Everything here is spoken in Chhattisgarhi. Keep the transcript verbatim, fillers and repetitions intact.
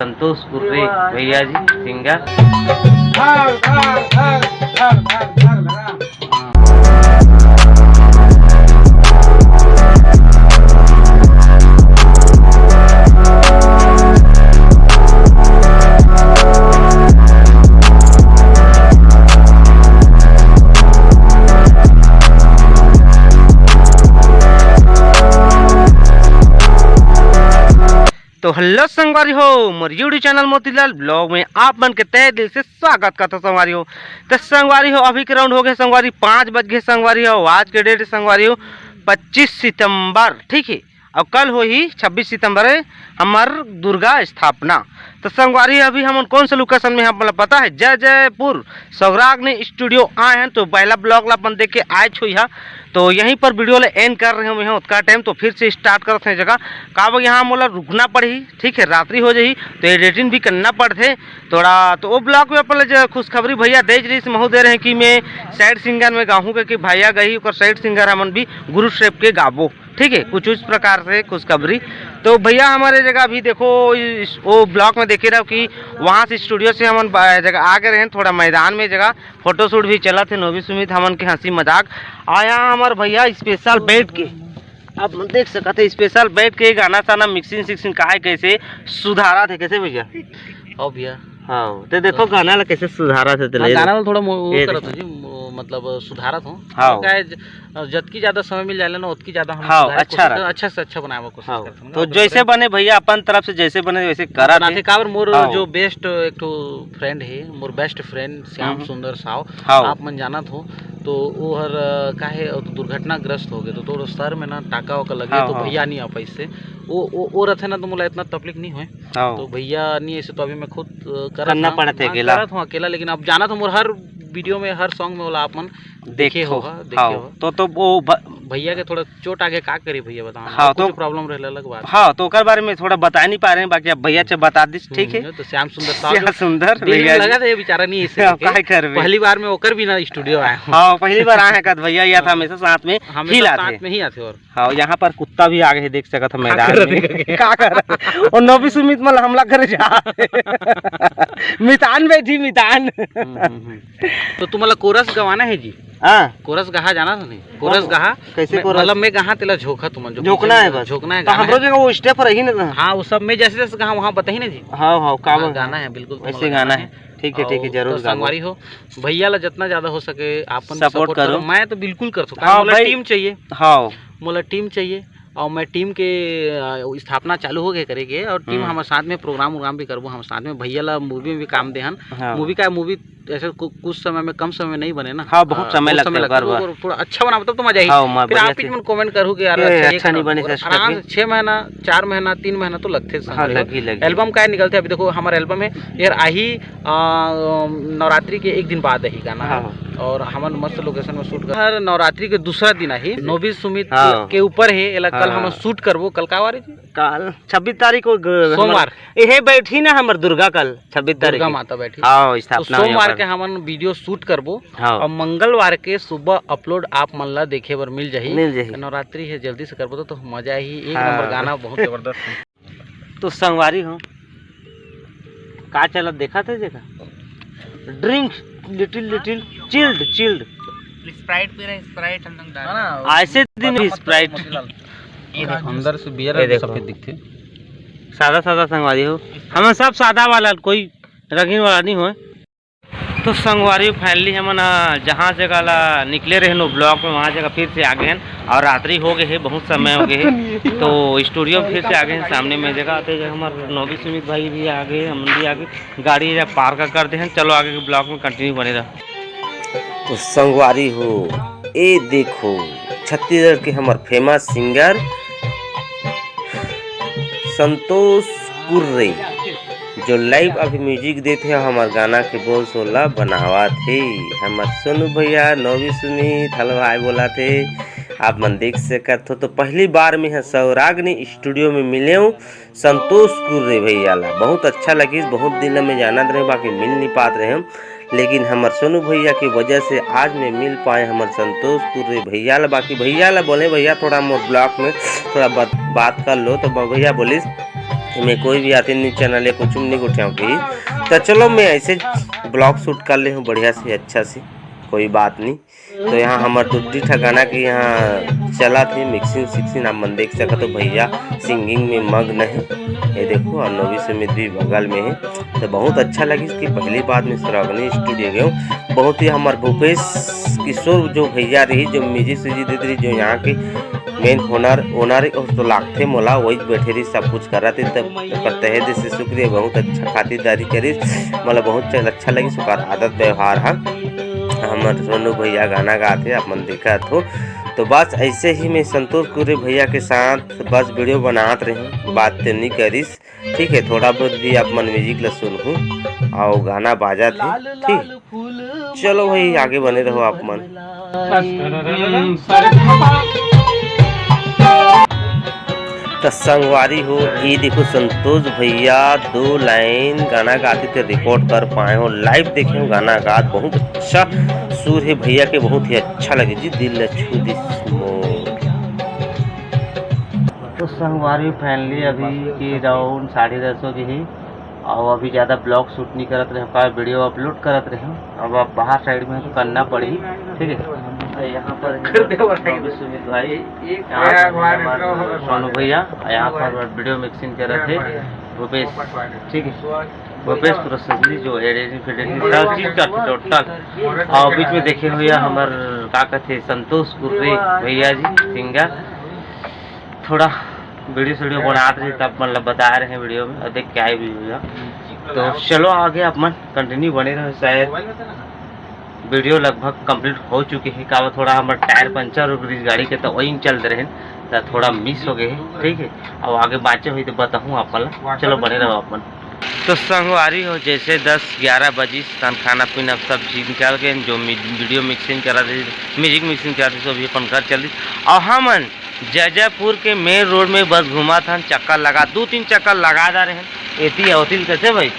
संतोष कुर्रे भैया जी, सिंगर। तो हेलो संगवारी हो, मोर YouTube चैनल मोतीलाल ब्लॉग में आप मन के तहे दिल से स्वागत करता संगवारी हो। तो संगवारी हो, अभी के राउंड हो गए संगवारी, पाँच बज गए संगवारी हो। आज के डेट संगवारी हो पच्चीस सितंबर, ठीक है। और कल होही छब्बीस सितंबर है हमार दुर्गा स्थापना। तो संगवारी, अभी हमन कौन से लोकेशन में हैं, आप मन ला पता है? जय जयपुर सौराग्नि स्टूडियो आए हैं। तो पहला ब्लॉग ला अपन देख के आए छुई हा, तो यहीं पर वीडियो ला एंड कर रहे हैं हम यहाँ उतका टाइम। तो फिर से स्टार्ट करत हैं जगह, काबर यहाँ मोला रुकना पड़ही, ठीक है, रात्रि हो जाही तो एडिटिंग भी करना पड़थे थोड़ा। तो वो ब्लॉग में अपन ला जो खुशखबरी भैया दे रही, महू दे रहे हैं कि मैं साइड सिंगर में गाहूँ, कि भैया गही ओकर साइड सिंगर हमन भी गुरु शेप के गाबो, ठीक है, कुछ उस प्रकार से खुशखबरी। तो भैया हमारे जगह अभी देखो, इस, वो ब्लॉग में देखे रहो कि वहाँ से स्टूडियो से हमन बा-, जगह आ गए हैं थोड़ा मैदान में जगह, फोटोशूट भी चलत हे, नोबी सुमित हमन के हंसी मजाक। और यहाँ हमार भैया स्पेशल बैठ के, आप मन देख सकत हे, स्पेशल बैठ के गाना साना मिक्सिंग सिक्सिंग काहे कैसे सुधारा थे, कैसे भैया? हाँ भैया। हाँ, तो देखो गाना ला कैसे सुधारा थे, हाँ, गाना ला थोड़ा मो-, वो ये करत देखो। हो जी, मो-, मतलब सुधारत हो। हाँ। क्या है, ज-, जतकी ज्यादा समय मिल जाए ना, उतकी ज्यादा हम हाँ, सुधारे अच्छा कोशिश रहता। करते, अच्छा से अच्छा बनावे कोशिश हाँ। करते हैं। तो और जैसे बने भैया, अपन तरफ से जैसे बने वैसे करत बनाते हैं। काबर मोर हाँ। जो बेस्ट एक ठो फ्रेंड है, मोर बेस्ट फ्रेंड श्याम हम्म। सुंदर साव, हाँ। आप मन जानत हो, तो वो हर, अ, काहे, अ, दुर्घटनाग्रस्त हो गए, तो तोर सर में ना टाका वाका लगे, हाँ, तो हाँ। भैया नहीं आ पाइस से। वो, वो, वो रहते ना, तो मोला इतना तकलीफ नहीं होए। हाँ। तो भैया नहीं ऐसे तो अभी मैं खुद, अ, करत करना हूँ, पड़त है हाँ, अकेला। करत हूँ अकेला, लेकिन अब जानत हो मोर हर वीडियो में, हर सॉन्ग में बोला आप मन देखे देखो, होगा, देखे हाँ। होगा। तो, तो वो भ- भैया के थोड़ा चोट आगे का करी भैया, बताओ ना, हाँ, कुछ तो प्रॉब्लम रहले अलग बात। हाँ, तो ओकर बारे में थोड़ा बता नहीं पा रहे हैं, बाकी अब भैया से बता दिस, ठीक है। हम्म, तो श्याम सुंदर साहब श्याम जो सुंदर दिल में भैया लगा जी। था ये बेचारा नहीं ऐसे अब करके। काय करबे? पहली बार में ओकर भी ना स्टूडियो आया हूँ। हाँ, पहली बार आए हैं कद भैया, या था हाँ। हमेशा साथ में हमेशा ही लाते। साथ में ही आते और हाँ, यहाँ पर कुत्ता भी आ गए, देख सकत हो मैदान करत में। है? का कर? और नोबी सुमित मल हमला करे जा। मितान बैठी, मितान। हम्म, हम्म, हम्म। तो तुम्हारा कोरस गवाना है जी? हाँ। कोरस गहा जाना था नहीं? कोरस कौन? गहा? कैसे मैं, कोरस? मतलब मैं गहा तेला झोंका तुमन जो झोंकना पीछे है में बस। झोंकना है, तो गाना हमरो है। जगह वो स्टेप रही ना। हाँ, वो सब मैं जैसे जैसे गहा वहाँ बताही ना जी। हाँ, हाँ, का हाँ, बन? गाना है, बिल्कुल वैसे तुम्हारा गाना गाना है। है। ठीक है, तो ठीक है, जरूर तो गाबो। संगवारी हो, भैया ला जितना ज्यादा हो सके आपन support support करो। करो। मैं तो बिल्कुल कर सकता हूँ। हाँ, मोला भाई। टीम चाहिए। हाँ। मोला टीम चाहिए। और मैं टीम के, अ, स्थापना चालू हो गए करेंगे और टीम हम्म। हमारे साथ में प्रोग्राम उग्राम भी करबो, हम साथ में भैया ला मूवी में भी काम देहन। हाँ। मूवी का, मूवी ऐसे कु-, कुछ समय में, कम समय में नहीं बने ना। हाँ, बहुत हाँ, समय बहुत लगता समय है, लगता है, बार, तो बार। थोड़ा अच्छा बना, तब तो मजा आई। हाँ, मैं फिर बढ़िया आप से। बीच में कमेंट करू कि यार ये अच्छा, ये अच्छा नहीं करना। बने, और ऐसा आराम करके। से छह महीना, चार महीना, तीन महीना तो लगते हैं हाँ, संगवारी हो। लगी, लगी। एल्बम का निकलते हैं अभी, देखो हमारा एल्बम है यार, आही, आ, नवरात्रि के एक दिन बाद ही गाना है। हाँ। और हमन मस्त लोकेशन में शूट कर, हर नवरात्रि के दूसरा दिन आही, नोबी सुमित हाँ। के ऊपर है, एला कल हाँ। हम शूट करबो। कल का वार है जी? कल छब्बीस तारीख को ग-, सोमवार। हमर, एहे बैठी ना हमर दुर्गा कल छब्बीस तारीख दुर्गा के। माता बैठी। हाँ, तो स्थापना होही सोमवार ओकर। के हमन वीडियो शूट करबो हाँ। और मंगलवार के सुबह अपलोड आप मन ला देखे बर मिल जाही। मिल जाही। नवरात्रि है, जल्दी से करबो तो, तो मजा ही एक हाँ। नंबर गाना, बहुत जबरदस्त। तो संगवारी हो, का चलत देखा थे जगह? Drinks, little, little chilled, chilled। Sprite पी रहे हैं, स्प्राइट हम लोग डाल रहे हैं। ऐसे दिन भी स्प्राइट। ये देखो। अंदर से बियर ये देखो। सफेद दिखते। सादा सादा संगवारी हो, हमन सब सादा वाला, कोई रंगीन वाला नहीं होए। तो संगवारी, finally हमन, आ, जहाँ जगह ला निकले रहे नो ब्लॉक में, वहाँ जगह फिर से आ गए हैं और रात्रि हो गए है, बहुत समय हो गए है। तो स्टूडियो में फिर से आ गए हैं, सामने में जगह आते जगह हमारे नोबी सुमित भाई भी आ गए, हम भी आ गए, गाड़ी जगह पार्क कर दे हैं। चलो आगे के ब्लॉग में कंटिन्यू बने रहो। तो संगवारी हो, ए देखो छत्तीसगढ़ के हमर फेमस सिंगर संतोष कुर्रे, जो लाइव अभी म्यूजिक देत हे, हमर गाना के बोल सोला बनावत हे। हमर सोनू भैया, नोबी सुमित, हेलो हाय बोलत हे, आप मन देख सकत हो। तो पहली बार में ह सौराग्नि स्टूडियो में मिले हूँ संतोष कुर्रे भैया ला। बहुत अच्छा लगिस, बहुत दिन ले मैं जानत रहे, बाकी मिल नहीं पात रहे हम। लेकिन हमर सोनू भैया के वजह से आज मैं मिल पाए हमर संतोष कुर्रे भैया ला। बाकी भैया ला बोले, "भैया, थोड़ा मोर ब्लॉक में थोड़ा बात, बात कर लो।" तो ब-, भैया बोलिस, एमे कोई भी आते न्यूज चैनल या कुछ नहीं गोठियाव की। तो चलो, मैं ऐसे ब्लॉग शूट कर ले हूँ बढ़िया से, अच्छा से, कोई बात नहीं। तो यहाँ हमर दू ठी ठा गाना के यहाँ चलत हे, मिक्सिंग सिक्सिंग आप मन देख सकत हो, भैया सिंगिंग में मग्न हे। ये देखो, और नोवी सुमित भी बगल में हे। तो बहुत अच्छा लगिस कि पहली बात में सौरागनी स्टूडियो गए, बहुत ही हमर भूपेश किशोर जो भैया रही, जो म्यूजिक सूजिक देत रही, जो यहाँ के मेन ओनर, ओनर तो लागथे मोला, वही बैठे रही, सब कुछ करत रही। तब ओकर तहे दिल से शुक्रिया, बहुत अच्छा खातिरदारी करिस, मोला बहुत अच्छा लगिस ओकर आदत व्यवहार ह। हमर सोनू भैया गाना गाथे, आप मन देखत हो। तो बस ऐसे ही मैं संतोष कुरे भैया के साथ बस वीडियो बनात रहे, बात तो नहीं करिस, ठीक है। थोड़ा बहुत भी आप मन म्यूजिक ला सुनहू, और गाना बाजत है, ठीक। चलो भाई, आगे बने रहो आप मन। त संगवारी हो, ये देखो संतोष भैया दो लाइन गाना गाते थे, रिकॉर्ड कर पाए हो, लाइव देखे हो गाना गात, बहुत अच्छा सुर है भैया के, बहुत ही अच्छा लगे जी, दिल ल छू दिस मोर। तो संगवारी फाइनली अभी के राउंड साढ़े दस बजे ही, और अभी ज़्यादा ब्लॉग शूट नहीं करत रहे, का वीडियो अपलोड करत रहे। अब आप बाहर साइड में तो करना पड़ी, ठीक है। तो यहाँ पर सुमित भाई, यहाँ पर हमारे सोनू भैया, यहाँ पर वीडियो मिक्सिंग करत है भूपेश, ठीक है। भूपेश प्रोसेसरी जो एडिटिंग फेडिटिंग सब चीज़ का टोटल, और बीच में देखे हुए हमर का कहते संतोष कुर्रे भैया जी सिंगर, थोड़ा वीडियो सीडियो बनात रहे तब मतलब बता रहे हैं वीडियो में, और देख क्या ही भी हुआ। तो चलो आगे आप मन कंटिन्यू बने रहो, शायद वीडियो लगभग कंप्लीट हो चुके हैं। का थोड़ा हमर टायर पंचर हो गई गाड़ी के, तो वही चल रहे हैं, तो थोड़ा मिस हो गए हैं, ठीक है। अब आगे बाँचे हुई तो बताऊँ आप मन, चलो बने रहो आप मन। तो संगवारी हो, जैसे दस ग्यारह बजी तन खाना पीना सब चीज़ निकाल के जो मी-, वीडियो मिक्सिंग करा दे, म्यूजिक मिक्सिंग करा दे, सब अपन घर चल दी। और हमन जैजैपुर के मेन रोड में बस घुमा था, चक्कर लगा, दो तीन चक्कर लगा जा रहे हैं, एती अवतिल कैसे भाई।